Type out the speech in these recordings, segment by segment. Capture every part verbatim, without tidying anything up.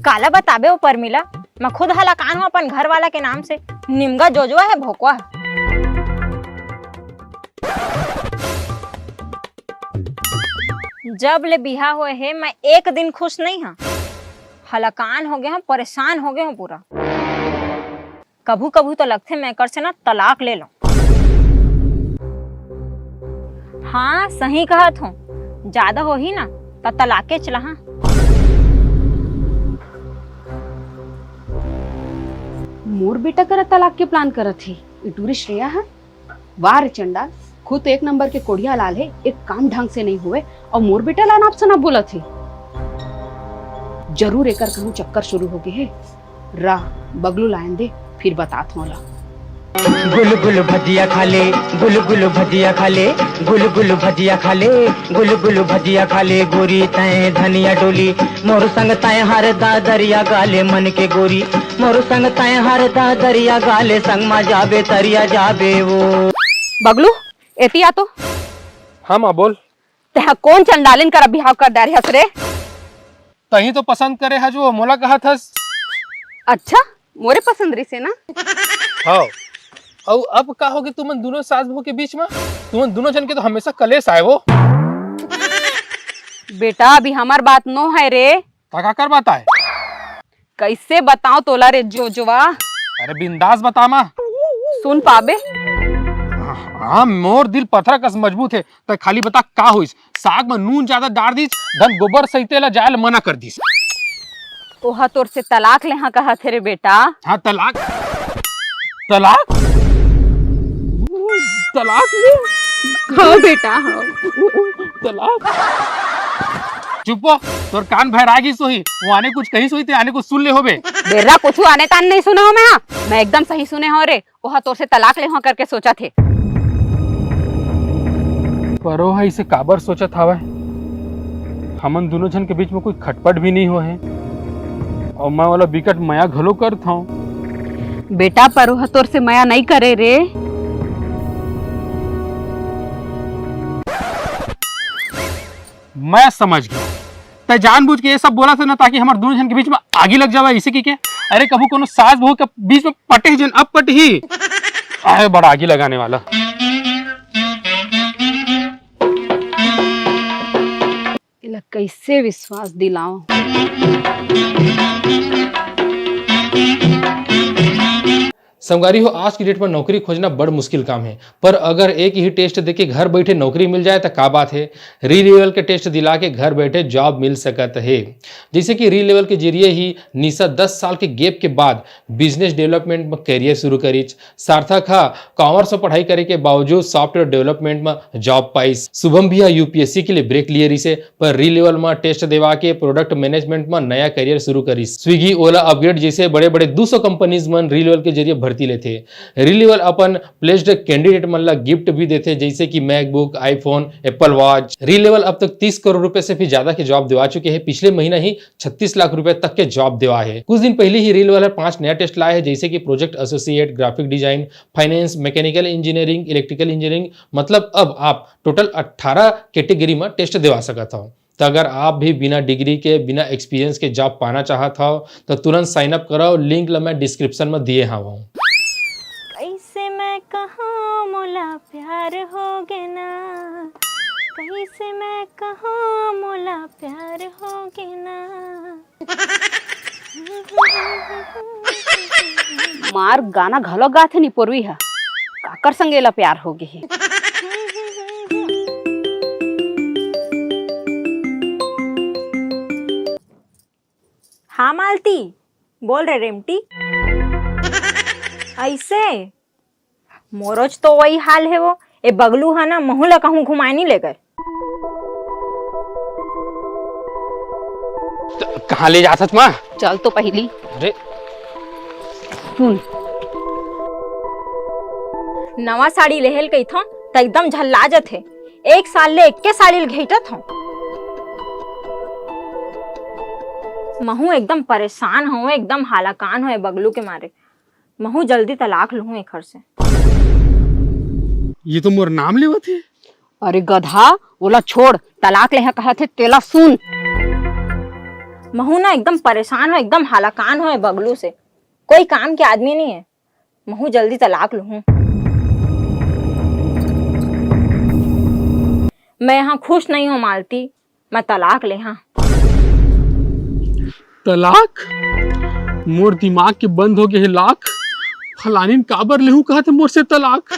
काला बताबे ओ परमिला, मैं खुद हलाकान हूँ अपन घर वाला के नाम से। निमगा जोजवा है भोकवा। जब ले बिहा होए हे, मैं एक दिन खुश नहीं हाँ। हलाकान हो गए हूँ, परेशान हो गए हूँ पूरा। कभू कभू तो लगथे मैं एकर से ना तलाक ले लूं। हाँ, सही कहत हूँ, ज्यादा होही ना त तलाके चला। हाँ, मोर बेटा करा तलाक के प्लान करत हे। ई टूरी श्रेया ह। वाह रे चंडाल, खुद तो एक नंबर के कोढ़िया लाल हे, एक काम ढंग से नहीं हुए, और मोर बेटा ला नाप सनाप बोलत हे। जरूर एकर कहूँ चक्कर शुरू हो गए हे। रा, बगलू लायन दे, फिर बतात हूँ ला। गुल गुल भजिया खा ले, गुल गुल भजिया खा ले, गुल गुल भजिया खा ले, गुल गुल भजिया खा ले, गोरी तय धनिया डोली, मोर संग तय हर दा दरिया गाले मन के गोरी, मोर संग तय हर दा दरिया गाले, संग मा जाबे तरिया जाबे वो। बगलू, एती आ तो। हाँ माँ, बोल। तेहा कौन चंडालिन करा बिहाव कर डारे हस रे? तही तो पसंद करे हस वो, मोला कहत हस। अच्छा, मोरे पसंद रिसे ना? हाँ। अउ अब का होगे तुमन दोनों सास बहू के बीच में? तुमन दोनों जन के तो हमेशा कलेश आए वो। बेटा, अभी हमार बात नो है रे। त काकर बात आय? कैसे बताओ तोला रे जोजवा? अरे बिंदास बता माँ। सुन पाबे? हाँ, मोर दिल पथरा कस मजबूत हे। त खाली बता का होइस? साग म नून ज्यादा डार दिस, धन गोबर सहिते ला जाए ला मना कर दिस। ओहा तोर से तलाक ले हाँ कहत हे रे बेटा। हाँ तलाक? तलाक? तलाक ले? हाँ बेटा, हाँ। तलाक? चुप हो, तोर कान भैरा गिस होही, वो आने कुछ कहिस होही ते आने कुछ सुन ले होबे। बेर्रा कुछ आने तान नहीं सुने हो मैं, हाँ। मैं एकदम सही सुने हो रे, ओहा तोर से तलाक ले हो करके सोचत हे। पर ओहा इसे काबर सोचत हवय? हमन दोनों झन के बीच में कोई खटपट भी नहीं हो हे, और मैं वाला बिकट मया घलो करत हूँ। बेटा, पर ओहा तोर से मया नहीं करे रे। मैं समझ गया। तै जानबूझ के ये सब बोला था ना, ताकि हमारे दोनों जन के बीच में आगी लग जावे, इसे की के? अरे, कभू कोनो सास बहू के बीच में पटे ही जन, अब पट ही। आए बड़ा आगी लगाने वाला। इला कैसे विश्वास दिलाओ? संगवारी हो, आज की डेट में नौकरी खोजना बड़ मुश्किल काम है, पर अगर एक ही टेस्ट देके घर बैठे नौकरी मिल जाए तो का बात है। री लेवल के टेस्ट दिला के घर बैठे जॉब मिल सकत है। जैसे कि री लेवल के जरिए ही निशा दस साल के गैप के बाद बिजनेस डेवलपमेंट में करियर शुरू करी। सार्थक हा कॉमर्स में पढ़ाई करे के बावजूद सॉफ्टवेयर डेवलपमेंट में जॉब पाइस। शुभम भी हा यूपीएससी के लिए ब्रेक लिए रिसे, पर री लेवल में टेस्ट देवा के प्रोडक्ट मैनेजमेंट में नया करियर शुरू करिस। स्विगी, ओला, अपग्रेड जैसे बड़े बड़े दो सौ कंपनीज मन री लेवल के जरिए भर्ती लेथे। री लेवल अपन प्लेस्ड कैंडिडेट मन ला गिफ्ट भी देथे, जैसे कि मैकबुक, आईफोन, एप्पल वॉच। री लेवल अब तक तीस करोड़ रुपए से भी ज्यादा के जॉब दिवा चुके हैं। पिछले महीना ही छत्तीस लाख रुपए तक के जॉब देवा है। कुछ दिन पहले ही री लेवल पांच नया टेस्ट लाए हैं, जैसे कि project associate, graphic design, finance, mechanical engineering, electrical engineering. मतलब अब आप टोटल अठारह कैटेगरी में टेस्ट देवा सकत हो। तो अगर आप भी बिना डिग्री के, बिना एक्सपीरियंस के जॉब पाना चाहत हो, तो तुरंत साइन अप कराओ। लिंक ला मैं डिस्क्रिप्शन में दिए हवं। कैसे मैं कहूँ मोला प्यार हो गे ना, कैसे मैं कहूँ मोला प्यार हो गे ना। मार गाना घलो गाथे निपोरवी ह, काकर संग एला प्यार हो गे हे। हाँ मालती, बोल रे रेमटी। ऐसे मोरोज तो वही हाल है वो। ए बगलू हा ना, महू ला कहूँ घुमाए नहीं ले गए। त-, कहाँ ले जात हस माँ? चल तो पहली। अरे। सुन। नवा साड़ी लेहेल कहिथों, त एकदम झल्ला जथे। एक साल ले एक्के साड़ी ल घेटत हों। महू एकदम परेशान हों, एकदम हालाकान हों ए बगलू के मारे। महू जल्दी तलाक लूँ एखर से। ये तो मोर नाम लेवत हे। अरे गधा, ओला छोड़, तलाक लेहा कहत हे, तेला सुन। महू ना एकदम परेशान हो, एकदम हलाकान हो ए बगलू से। कोई काम के आदमी नहीं है। महू जल्दी तलाक लूहूं। मैं यहाँ खुश नहीं हूँ मालती, मैं तलाक ले हाँ। तलाक? मोर दिमाग के बंद हो गए हे लाख। फलानिन काबर लेहू कहत हे मोर से तलाक?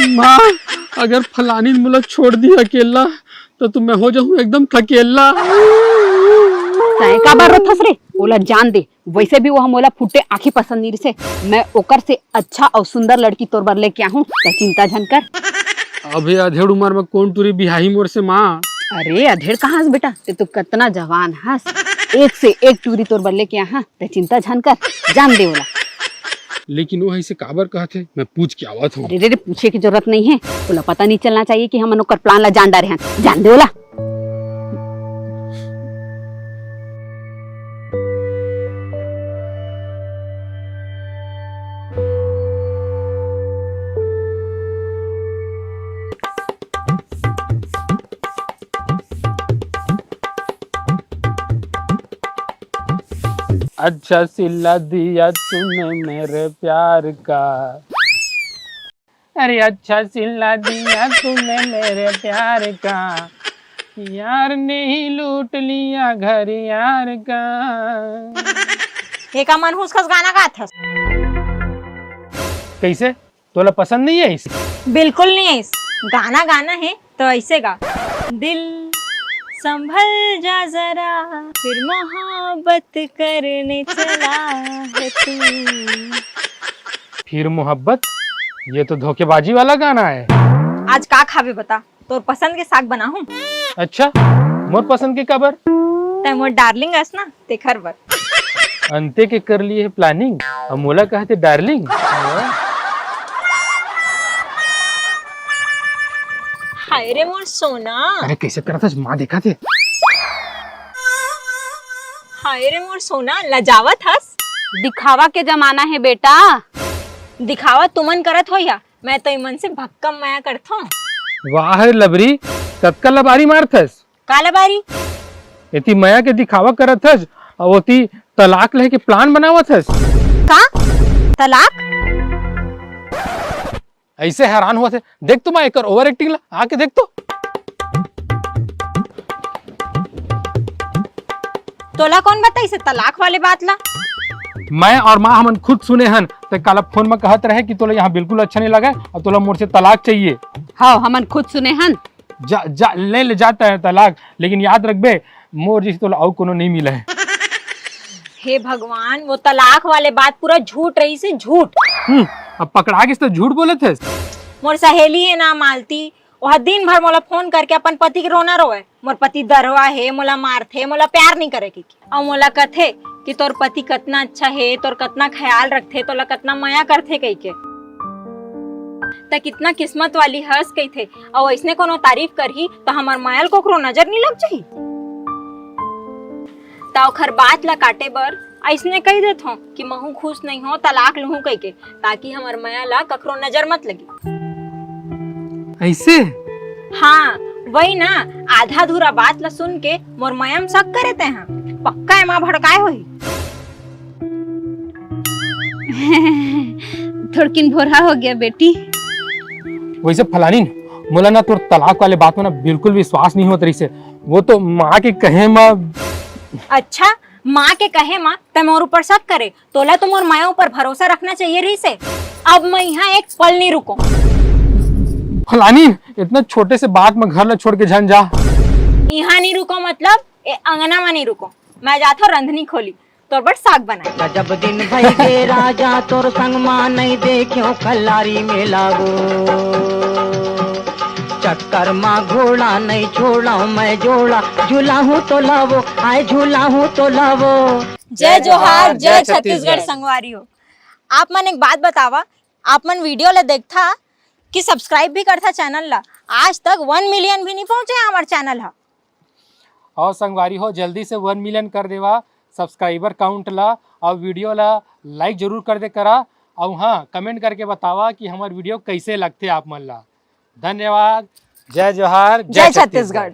माँ, अगर फलानिन मोला छोड़ दी अकेला, तो, तो मैं हो जाऊं एकदम थकेला। तैं काबर रोथस रे? ओला जान दे, वैसे भी वो मोला फुट्टे आँखी पसंद नहीं रिसे। मैं ओकर से अच्छा और सुंदर लड़की तोर बर लेके आहूं, तैं चिंता झन कर। अबे अधेड़ उम्र में कौन टूरी बिहाही मोर से माँ? अरे अधेड़ कहाँ हस बेटा, तैं तो कतना जवान हस, एक से एक टूरी तोर बर लेके आहा, तैं चिंता झन कर, जान दे ओला। लेकिन वो ऐसे काबर कहत हे, मैं पूछ के आवत हूँ। अरे रे रे, पूछे की जरूरत नहीं है, ओला पता नहीं चलना चाहिए कि हमन ओकर plan ला जान डारे हन, जान दे ओला। अच्छा सिला दिया तूने मेरे प्यार का। अरे अच्छा सिला दिया तूने मेरे प्यार का, यार ने ही लूट लिया घर यार का। हे का मनहूस कस गाना गात हस? कैसे? तोला पसंद नहीं है इस? बिल्कुल नहीं है इस। गाना गाना है तो ऐसे गा। दिल संभल जा जरा, फिर मोहब्बत करने चला है तू। फिर मोहब्बत? ये तो धोखेबाजी वाला गाना है। आज का खाबे बता, तोर पसंद के साग बनाहूं। अच्छा, मोर पसंद के काबर? तै मोर darling अस ना, तेखर बर। अंते के कर लिए है planning, अब मोला कहते darling। हाय रे मोर सोना। अरे कैसे करत हस, माँ देखा थे। हाय रे मोर सोना, लजावत हस। दिखावा के जमाना है बेटा। दिखावा तुमन करत हो या, मैं तो इमन से भक्कम मया करथों। वाह रे लबरी, कतका लबारी मारथस। का लबारी? एती मया के दिखावा करत हस, अउ ओती तलाक लेहे के plan बनावत हस। का? तलाक? ऐसे हैरान होवत हे। देख तो माँ, एकर over acting ला, आके देख तो। तोला कौन बताइस हे तलाक वाले बात ला? मैं और माँ हमन खुद सुने हन, ते काला phone में कहत रहे कि तोला यहाँ बिल्कुल अच्छा नहीं लगा और तोला मोर से तलाक चाहिए। हाँ, हमन खुद सुने हन। जा, जा, ले ले जाता है तलाक, लेकिन याद रखबे, मोर जैसे तोला अउ कोनो नहीं मिला है। हे भगवान, वो तलाक वाले बात पूरा झूठ रहिस हे, झूठ। हम्म, अब पकड़ा गिस तो झूठ बोलत हस। मोर सहेली हे ना मालती, ओहा दिन भर मोला phone करके अपन पति के रोना रोवे। मोर पति दरवा हे, मोला मारथे, मोला प्यार नहीं करे कहिके। अउ मोला कथे कि तोर पति कतना अच्छा हे, तोर कतना ख्याल रखथे, तोला कतना मया करथे कहिके। त कितना किस्मत वाली हस कहिथे, अउ अइसने कोनो तारीफ करही त हमर मया ल कोकरो नजर नहीं लग जाही। त ओखर बात ला काटे बर अइसने कहि देथों कि महू खुश नहीं हो, तलाक लूहूं कहिके, ताकि हमर मया ला कखरो नजर मत लगी। ऐसे? हाँ, वही ना, आधा अधूरा बात ला सुन के मोर मया म शक करे तैं हा। पक्का एमा भड़काए होही। थोड़किन भोरहा हो गया बेटी। वैसे फलानीन, मोला ना तोर तलाक वाले बात में ना बिल्कुल विश्वास नहीं होत रहिस हे। वो तो माँ के कहे म। अच्छा, माँ के कहे म तैं मोर ऊपर शक करे, तोला तो मोर मया ऊपर भरोसा रखना चाहिए रहिस हे। अब मैं यहाँ एक पल नहीं रुकों। फलानीन, इतना छोटे से बात में घर ला छोड़ के झन जा। यहाँ नहीं रुकों मतलब ए अंगना में नहीं रुकों, मैं जाथों रंधनी खोली। तोर बर साग बनाए। गजब दिन भई गे राजा, तोर संग मा नइ देखेंव कलारी मेला वो। चक्कर मा घोड़ा नइ छोड़ंव मैं जोड़ा, झुलाहूं तोला वो, आय झुलाहूं तोला वो। जय जोहार, जय छत्तीसगढ़ संगवारी हो। आप मन एक बात बतावा, आप मन video ला देखथा कि subscribe भी करथा channel ला? आज तक one million भी नहीं पहुंचे हमर channel हा। और संगवारी हो, जल्दी से one million कर देवा subscriber count ला, और video ला like जरूर कर दे करा, और हाँ, comment करके बतावा कि हमार video कैसे लगथे आप मन ला। धन्यवाद। जय जोहार, जय छत्तीसगढ़।